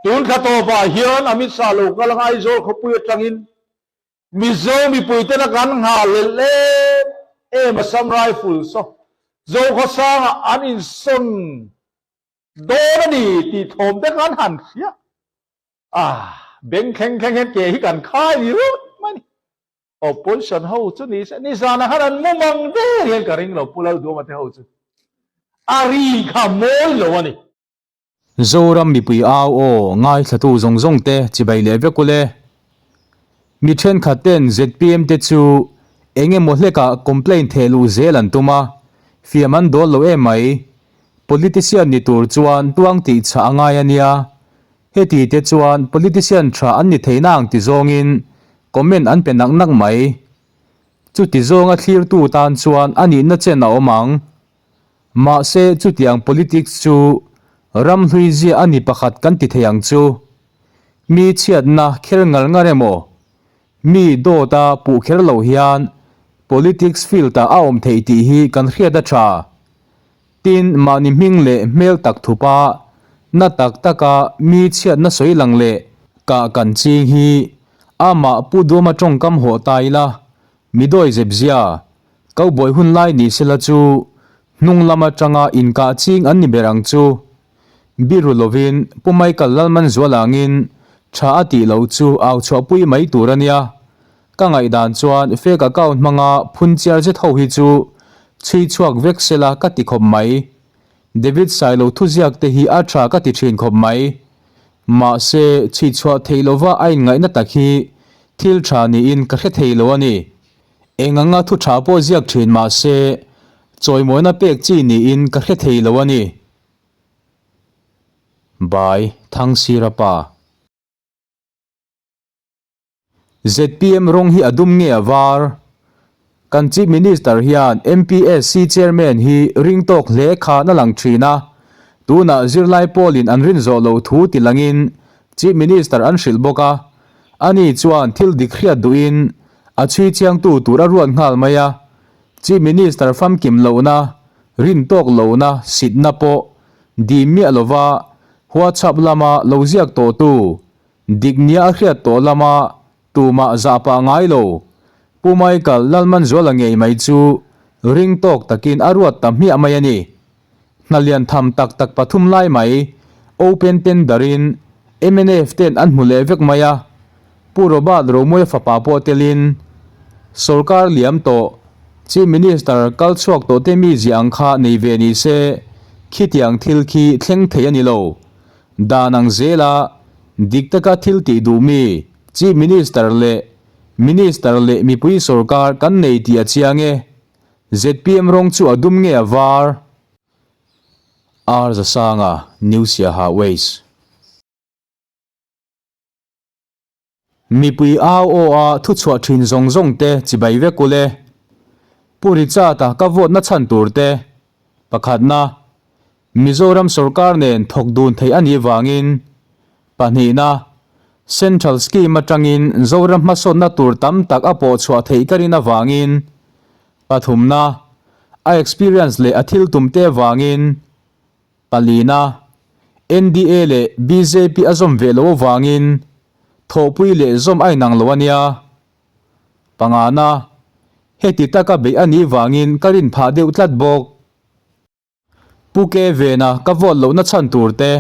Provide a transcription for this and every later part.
Tun thla tawpah hian Amit Shah lo kal ang Aizawl khawpui atangin Mizo mipuitena kan nghahhlelh em em Assam Rifles saw Zokhawsangah an insawn dawn a ni tih thawm te kan han hria a, beng thleng thleng hian ke hi kan khai ni rut mai a ni. Opposition ho chu ni se, nizanah khan an mu mang der hian ka ring lo Pu Lalduama te ho chu a ri kha mawi lo a ni. Zoram mipui au aw ngaithlatu zawng zawng te chibai leh vek ule. Mi thenkhat ten zpm te chu eng emaw hlekah complaint theh luh zel an tum a, fiam an dawl lo em mai. Politician ni tur chuan tuang tih chhah a ngai a nia. Heti te chuan politician tha an ni thei nang ti zawngin comment an pe nak nak mai. Chuti zawnga thlirtu tan chuan a nihna chen a awm ang. Mahse, chutiang politics chu ram hlui zia a ni pakhat kan ti thei ang chu. Mi chhiatna kher ngar ngar emaw, mi dawta puh kher lo hian politics field-ah a awm theih tih hi kan hriat a tha. Tin, mahni hming leh hmel tak thupa na tak taka mi chhiatna sawi lang leh kah kan ching hi amah Pu Duama tawngkam hawh ta ila, mi dawi zep zia Cowboy hun lai ni sela chu hnung lam atanga inkah ching an ni ber ang chu. Biru lovin Pu Michael Lalmanzual angin tha a tih loh chu au chhuahpui mai tur a nia. Ka ngaihdan chuan fake account hmanga phun chiar zet ho hi chu chhui chhuak vek sela ka ti khawp mai. David Sailo thuziak te hi a tha ka ti thin khawp mai. Mahse chhui chhuah theih lova a inngaihna tak hi thil tha niin ka hre thei lo a ni. Eng anga thu tha pawh ziak thin mah se, chawimawina pek chi niin ka hre thei lo a ni. By, Thangsira pa. Zpm rawng hi a dum nge a var? Kan Chief Minister hian MPSC Chairman hi ring tawk hle khan a lang thin a, tunah zirlai pawlin an rin zawh loh thu ti langin Chief Minister an hrilh bawk a, ani chuan thil dik hriat duhin a chhui chiangtu tur a ruat nghal mai a, Chief Minister famkim lohna, rin tawk lohna, sitna pawh dim miah lova WhatsApp lama lo ziak tawhtu, dik nia a hriat tawh lama tumah zah pah ngai lo, Pu Michael Lalmanzuala ngei mai chu ring tawk takin a ruat ta hmiah mai a ni. Hna lian tham tak tak pathum lai mai open tender in mnf ten an hmu leh vek mai a, Pu Robert Romuia fapa pawh telin sorkar liam tawh Chief Minister kal chhuak tawh te mi ziah ang kha nei ve ni se khitiang thil khi thleng thei a ni lo. Dan ang zela dik taka thil tih duh mi Chief Minister leh Minister leh mipui sorkar kan nei tih a chiang e. Zpm rawng chu a dum nge a var? R Zasanga, New Siaha Ways. Mipui au aw a thu chhuah thin zawng zawng te chibai vek ule. Pu Richard-a ka vote na chhan tur te. Pakhatna, Mizoram sorkar nen thawk dun theih a nih vangin. Pahnihna, Central Scheme atangin Zoram hmasawnna tur tam tak a pawh chhuah theih ka rin avangin. Pathumna, a experience leh a thil tum te avangin. Palina, NDA leh bjp a zawm ve loh avangin thawhpui leh zawm a inang lo a nia. Pangana, heti taka beih a nih vangin ka rin phah deuh tlat bawk. Pu Ke Vena ka vote lohna chhan tur te,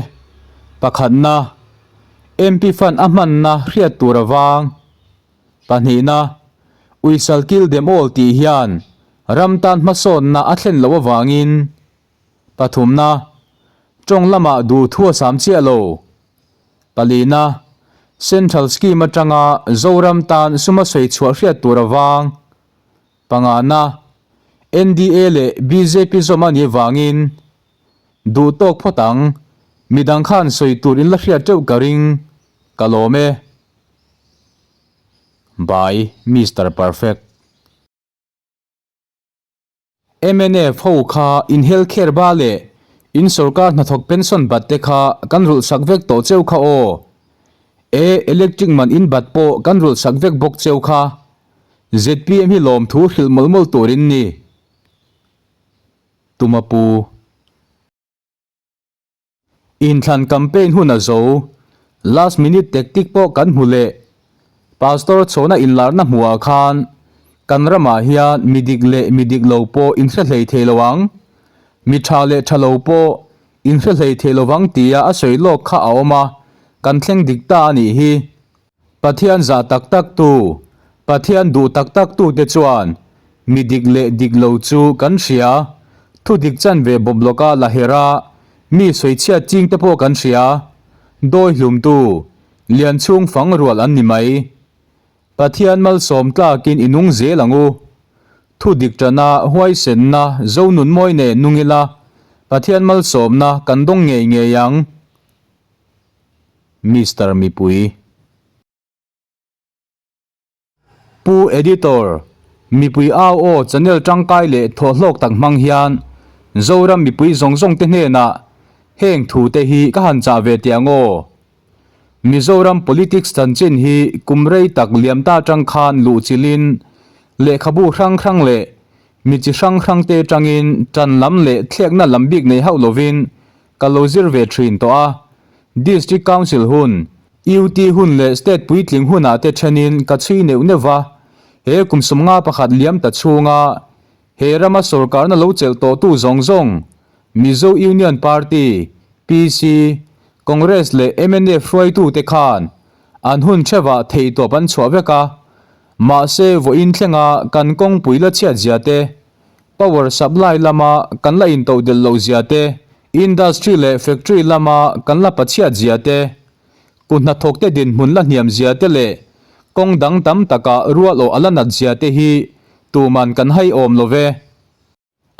pakhatna, MP fund a hmanna hriat tur avang, pahnihna, uisal kil dem awl tih hian ram tan hmasawnna a thlen loh avangin, pathumna, tawng lamah duh thu a sam chiah lo, palina, Central Scheme atanga Zoram tan suma sawi chhuah hriat tur avang. Pangana, NDA leh bjp zawm a nih vangin duh tawk phawt ang, midang khan sawi tur in la hriat teuh ka ring, ka lawm e. By Mister Perfect. Mnf ho kha in health care ba leh in sorkar hnathawk pension bat te kha kan rulh sak vek tawh cheu kha aw. E electric man in bat pawh kan rulh sak vek bawk cheu kha. Zpm hi lawmthu hrilh mawlh mawlh tur in ni. Tuma pu. Inthlan campaign hun a zo. Last minute tactic pawh kan hmu leh. Pastor chhawna inlarna hmuhah khan kan ramah hian mi dik leh mi dik lo pawh inhre hlei thei lo ang, mi tha leh tha lo pawh inhre hlei thei lo vang tia a sawi lawk kha a awm a, kan thleng dik ta a nih hi. Pathian zah tak tak tu, Pathian duh tak tak tu te chuan mi dik leh dik lo chu kan hria, thu dik chan ve bawp lawka la her a, mi sawichhiat ching te pawh kan hria, dawi hlum tu, lian chhung fang rual an ni mai. Pathian malsawm tlakin i nung zel ang u. Thu dik tana huaisenna zonun mawi nen nung ila, Pathian malsawmna kan dawng ngei ngei ang. Mister Mipui. Pu Editor, Mipui au aw channel tangkai leh thawhhlawk tak hmang hian Zoram mipui zawng zawng te hnenah heng thu te hi ka han chah ve teh ang aw. Mizoram politics chanchin hi kum rei tak liam ta tang khan luh chilhin lehkhabu hrang hrang leh mi chi hrang hrang te tangin tan lam leh thlekna lam bik nei hauh lovin Ka lo zir ve thin tawh a, District Council hun, UT hun leh State puitling hunah te thenin ka chhui neuh neuh va, he kum sawmnga pakhat liam ta chhunga he rama sawrkarna lo chelh tawhtu zawng zawng, Mizo Union Party, PC, Congress leh mnf hruaitute khan an hun thevah theihtawp an chhuah vek a, mahse vawiin thlenga kan kawngpui la chhiat zia te, Power supply lama kan la intohdelh loh zia te, industry leh factory lama kan la pachhiat zia te, kut hnathawkte dinhmun la hniam zia te leh kawng dang tam takah rual awh a la nat zia te hi tuman kan hai awm lo ve.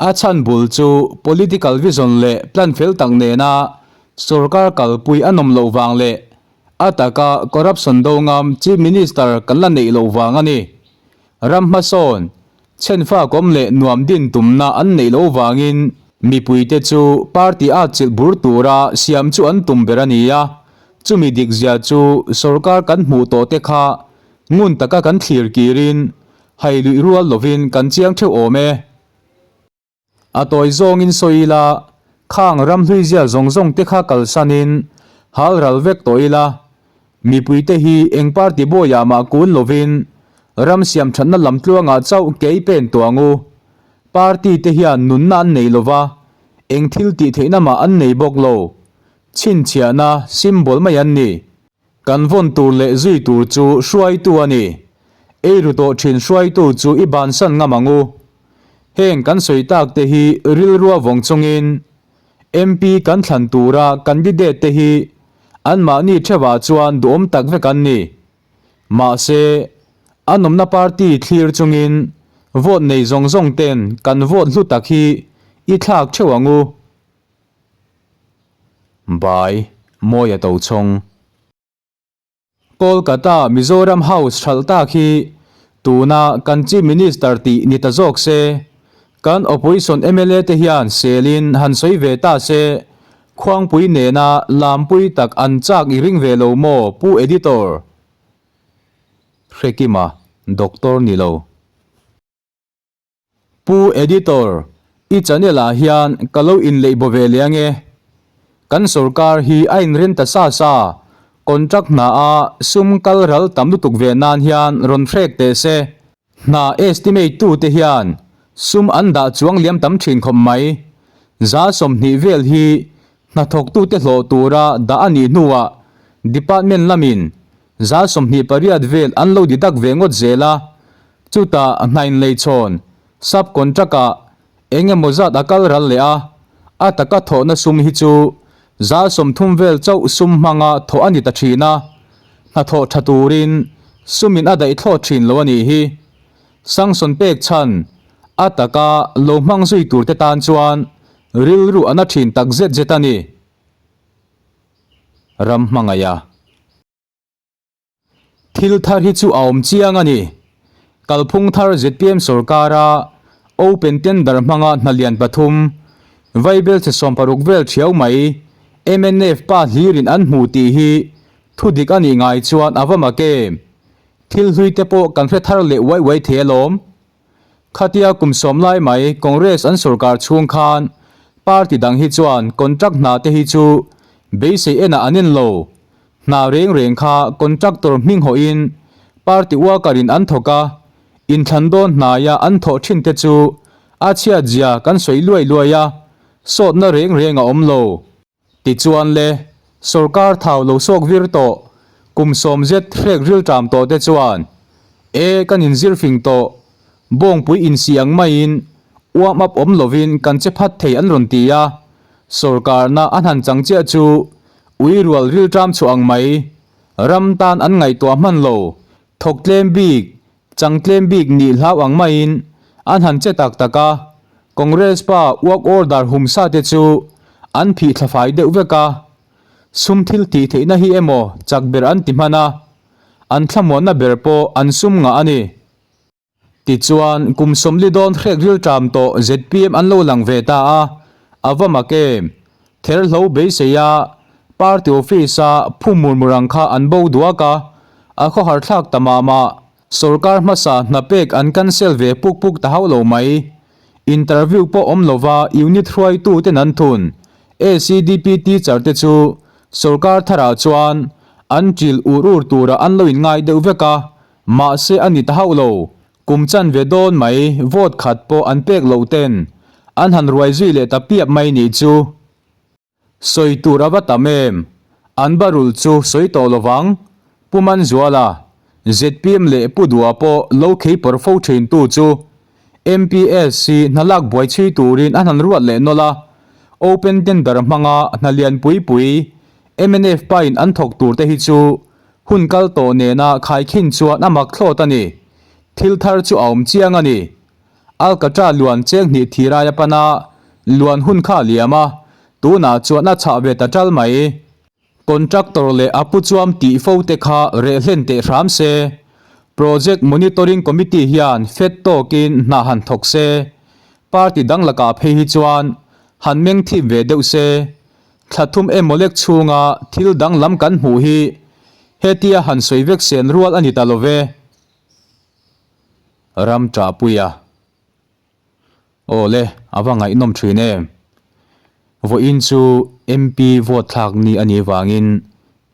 A chhan bul chu political vision leh plan fel tak nena sorkar kalpui a nawm loh vang leh a taka corruption do ngam Chief Minister kan la neih loh vang a ni. Ram hmasawn, chhenfa kawm leh nuam din tumna an neih loh vangin mipuite chu party at chilh bur tura siam chu an tum ber a ni a, chumi dikzia chu sorkar kan hmuh tawh te kha ngun taka kan thlir kirin hai luih rual lovin kan chiang theuh awm e. A tawi zawngin sawi ila, khang ramhlui zia zawng zawng te kha kalsanin hal ral vek tawh ila, mipuite hi eng party bawiah mah kun lovin ram siam thatna lam tluangah chauh kei pen tawh ang u. Party te hian nunna an nei lova, eng thil tih theihna mah an nei bawk lo. Chhinchhiahna symbol mai an ni. Kan vawn tur leh zui tur chu hruaitu a ni. Eiru tawh thin hruaitu chu i bansan ngam ang u. Heng kan sawi tak te hi rilrua vawng chungin MP kan thlan tura candidate te hi anmahni theuhah chuan duhawm tak vek an ni. Mahse, an awmna party thlir chungin vote nei zawng zawng ten kan vote hlu tak hi i thlak theuh ang u. By, Mawia Tochhawng. Kolkata Mizoram House hralh tak hi tuna kan Chief Minister tih ni ta zawk se, kan Opposition mla te hian selin han sawi ve ta se, Khuangpui nena lampui tak an chak i ring ve lo maw Pu Editor? Hrekima, Doctor ni lo. Pu Editor, i channel ah hian ka lo inleih baw ve leh ange. Kan sorkar hi a inren ta sa sa, contract hna a sum kal ral tam lutuk ve nan hian rawn hrek teh se. Hna estimate tu te hian sum an dah chuang liam tam thin khawp mai. 20% vel hi hnathawktute hlawh tura dah a nih hnuah department lamin 28% vel an lo deduct ve ngawt zel a. Chutah hnain leichhawn, sub contract ah eng emaw zat a kal ral leh a, a taka thawhna sum hi chu 30% vel chauh sum hmanga thawh a ni ta thin a, hnathawh tha turin sumin a daih thlawt thin lo a nih hi. Sanction pek chhan a taka lo hmang zui tur te tan chuan rilru a na thin tak zet zet a ni. Ram hmangaih a. Thil thar hi chu a awm chiang a ni. Kalphung thar zpm sorkara open tender hmanga hna lian pathum, Vaibel chhe 60 vel thiau mai mnf pa hlirin an hmu tih hi thu dik a nih ngai chuan a va mak em? Thil hlui te pawh kan hre thar leh uai uai thei alawm. Khatia kum sawm lai mai Congress an sorkar chhung khan party dang hi chuan contract hna te hi chu beisei enah an en lo. Hna reng reng kha contractor hming hawhin party worker in an thawk a, inthlan dawn hnaia an thawh thin te chu a chhiat zia kan sawi luai luai a, sawtna reng reng a awm lo. Tichuan le, sorkar thau lo sawk vir tawh, kum sawm zet hrek rilṭam tawh te chuan, E, kan inzir fing tawh, bawngpui insi ang maiin warm up awm lovin kan che phat thei an rawn ti a, sorkarna an han chang chiah chu ui rual rilṭam chhuah ang mai, ram tan an ngaihtuah hman lo, thawk tlem bik, Chang tlem bik nih hlau ang maiin an han che tak tak a, Congress pa work order hum sa te chu an phih thla fai deuh vek a, sum thil tih theihna hi emaw chak ber an ti hman a, an thlamuanna ber pawh an sum ngah a ni. Tichuan, kum sawmli dawn hrek rilṭam tawh zpm an lo lang ve ta a, a va mak em? Therhlo beisei a party office a phu mur mur ang kha an bo duak a, a khawhar thlak ta mah mah. Sorkar hmasa hna pek an cancel ve puk puk ta hauh lo mai. Interview pawh awm lova unit hruaitu ten an thun. ACDP teacher te chu sorkar tharah chuan an ṭil ur ur turah an lo inngai deuh vek a, mahse a ni ta hauh lo. Kum chanve dawn mai vote khat pawh an pek loh ten an han ruai zui leh ta piap mai nih chu. Sawi tur a va tam em? An barul chu sawi tawh lo vang. Pu Manzuala, zpm leh Pu Dua pawh lo khei pawr fo thin tu chu MPSC hna lak buai chhui turin an han ruat leh nawlh a. Open tender hmanga hna lian pui pui mnf pain an thawk tur te hi chu Hun kal tawh nena khaikhin chuan a mak thlawt a ni. Thil thar chu a awm chiang a ni. Alkatra luan cheng hnih thi rai a pan a, luan hun kha a liam a, tunah chuan a chhah ve ta ṭal mai. Contractor leh a pu chuam tih fo te kha reh hlen teh hram se. Project Monitoring Committee hian fet tawkin hna han thawk se. Party dang lakah phei hi chuan han meng thip ve deuh se. Thla thum emaw lek chhunga thil danglam kan hmuh hi hetia han sawi vek sen rual a ni ta lo ve. Ram ṭahpuia. Aw le, a va ngaihnawm ṭhin em. Vawiin chu MP vote thlak ni a nih vangin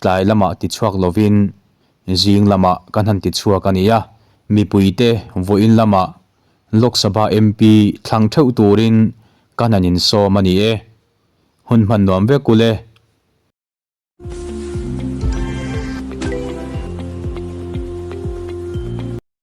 tlai lamah tichhuak lovin zing lamah kan han tichhuak a ni a. Mipuite vawiin lamah Lok Sabha MP thlang theuh turin kan han insawm a ni e. Hun hman nuam vek ule.